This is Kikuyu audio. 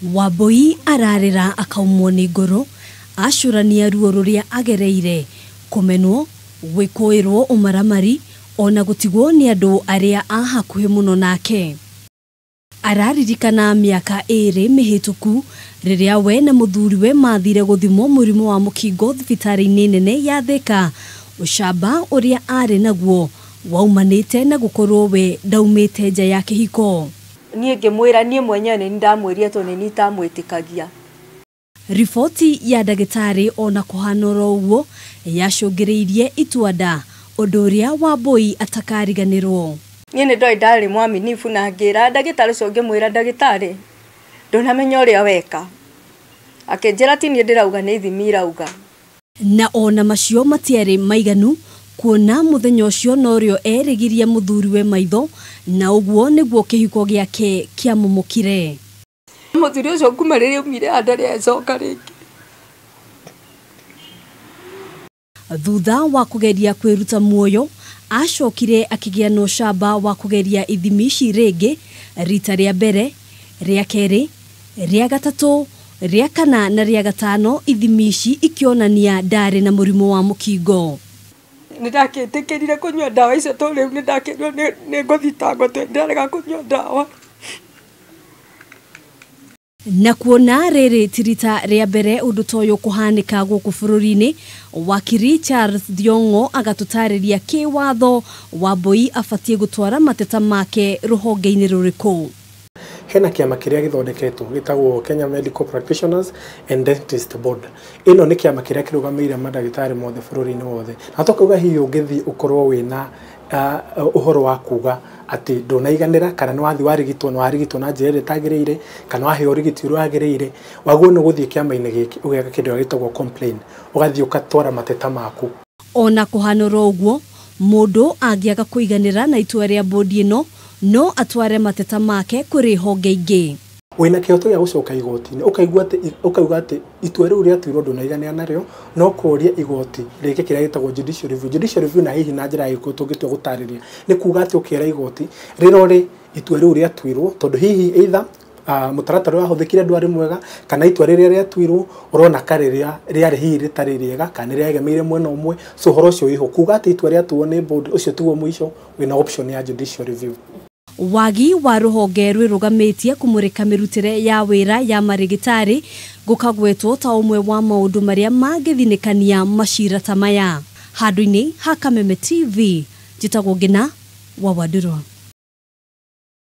Wambui ararĩra akaumwo nĩ ngoro acũrania ruo rũrĩa agereire kũmenwo gwĩkũĩrwo ũmaramari ona gũtigwo nĩ andũ arĩa a hakuhĩ mũno nake. Araririkana mĩaka 2 mĩhĩtũku rĩrĩa we na mũthuriwe mathire gũthimwo mũrimũ wa mũkingo thibitarĩ-inĩ nene ya Thika. Ũcamba ũrĩa arĩ naguo waumanĩte na gũkorwo we ndaumĩte nja ya kĩhiko. Niĩ ngĩmwĩra niĩ mwenyewe nĩ ndamwĩrire tondũ nĩ nitamwĩtĩkagia. Riboti ya ndagĩtarĩ ona kũhana oro ũguo yacũngĩrĩirie itua-nda, ũndũ ũrĩa Wambui atakariganĩrwo. Niĩ nĩ ndoĩ ndarĩ mwaminifu na ngĩra ndagĩtarĩ ũcio ngĩmwĩra ndagĩtarĩ ndũnamenya ũrĩa weka. Akĩnjĩra ti niĩ ndĩrauga nĩ ithimi irauga. Na ona macio matiarĩ maiganu kuona mũthenya ũcio norĩo erĩgirie mũthuriwe maitho na ũguo nĩguo kĩhiko gĩake kĩamomokire. Mũthuri ũcio kuma rĩrĩa aumire ndarĩ acoka rĩngĩ. Thutha wa kũgeria kwĩruta muoyo acokire akĩgĩa na ũcamba wa kũgeria ithimi ici rĩngĩ rita rĩa mbere, rĩa kerĩ, rĩa gatatũ, rĩa kana na rĩa gatano, ithimi ici ikĩonania ndarĩ na mũrimũ wa mũkingo. Nĩ ndakĩtĩkĩrire kũnyua ndawa icio tondũ rĩu nĩ ndakĩrwo nĩ ngũthitangwo tondũ ndarega kũnyua ndawa. Na kuona rĩrĩ ti rita rĩa mbere ũndũ ta ũyũ kũhanĩka gũkũ bũrũri-inĩ, wakiri Charles Thiong'o agatũtarĩria kĩwatho Wambui abatiĩ gũtwara mateta make rũhonge-inĩ rũrĩkũ. Hena kĩama kĩrĩa gĩthondeketwo gĩtagwo Kenya Medical Practitioners and Dentist Board. Ĩno nĩ kĩama kĩrĩa kĩrũgamĩrĩire mandagĩtarĩ mothe bũrũri-inĩ wothe. Na tũkauga hihi ũngĩthiĩ ũkorwo wĩna ũhoro wa kuga atĩ ndũnaiganĩra kana nĩ wathiĩ warigitwo na warigitwo na njĩra ĩrĩa ĩtagĩrĩire kana waheo ũrigiti ũrĩa wagĩrĩire, wagĩrĩirwo nĩ gũthiĩ kĩama-inĩ gĩkĩ ũgeka kĩndũ gĩtagwo complain, ũgathiĩ ũgatwara mateta maku. Ona kũhana oro ũguo, mũndũ angĩaga kũiganĩra na itua rĩa bodi ĩno no atware mateta make kũrĩ honge ingĩ. Wĩna kĩhoto gĩa gũcoka igoti-inĩ ũkauga atĩ itua rĩu rĩatuirwo ndũnaiganĩra narĩo, no kũũria igoti rĩke kĩrĩa gĩtagwo judicial review. Judicial review na hihi na njĩra ya gĩkũyũ tũngĩtua gũtarĩria nĩ kuga atĩ ũkera igoti rĩrore itua rĩu rĩatuirwo tondũ hihi either mũtaratara ũrĩa wahũthĩkire ndwarĩ mwega kana itua rĩrĩa rĩatuirwo ũrona ka rĩrĩa rĩarĩ hihi rĩtarĩ rĩega kana rĩegemeire mwena ũmwe, so ũhoro ũcio wĩho kuga atĩ itua rĩatuo nĩ board ũcio tiguo mũico, wĩna option ya judicial review. Wagi wa rũhonge rwĩrũgamĩtie kũmũrĩka mĩrutĩre ya wĩra ya marĩgĩtarĩ gũkagwetwo ta ũmwe wa maũndũ marĩa mangĩthinĩkania macira ta maya. Handũ-inĩ ha Kameme TV, njĩtagwo Ngina wa Wandũrũ.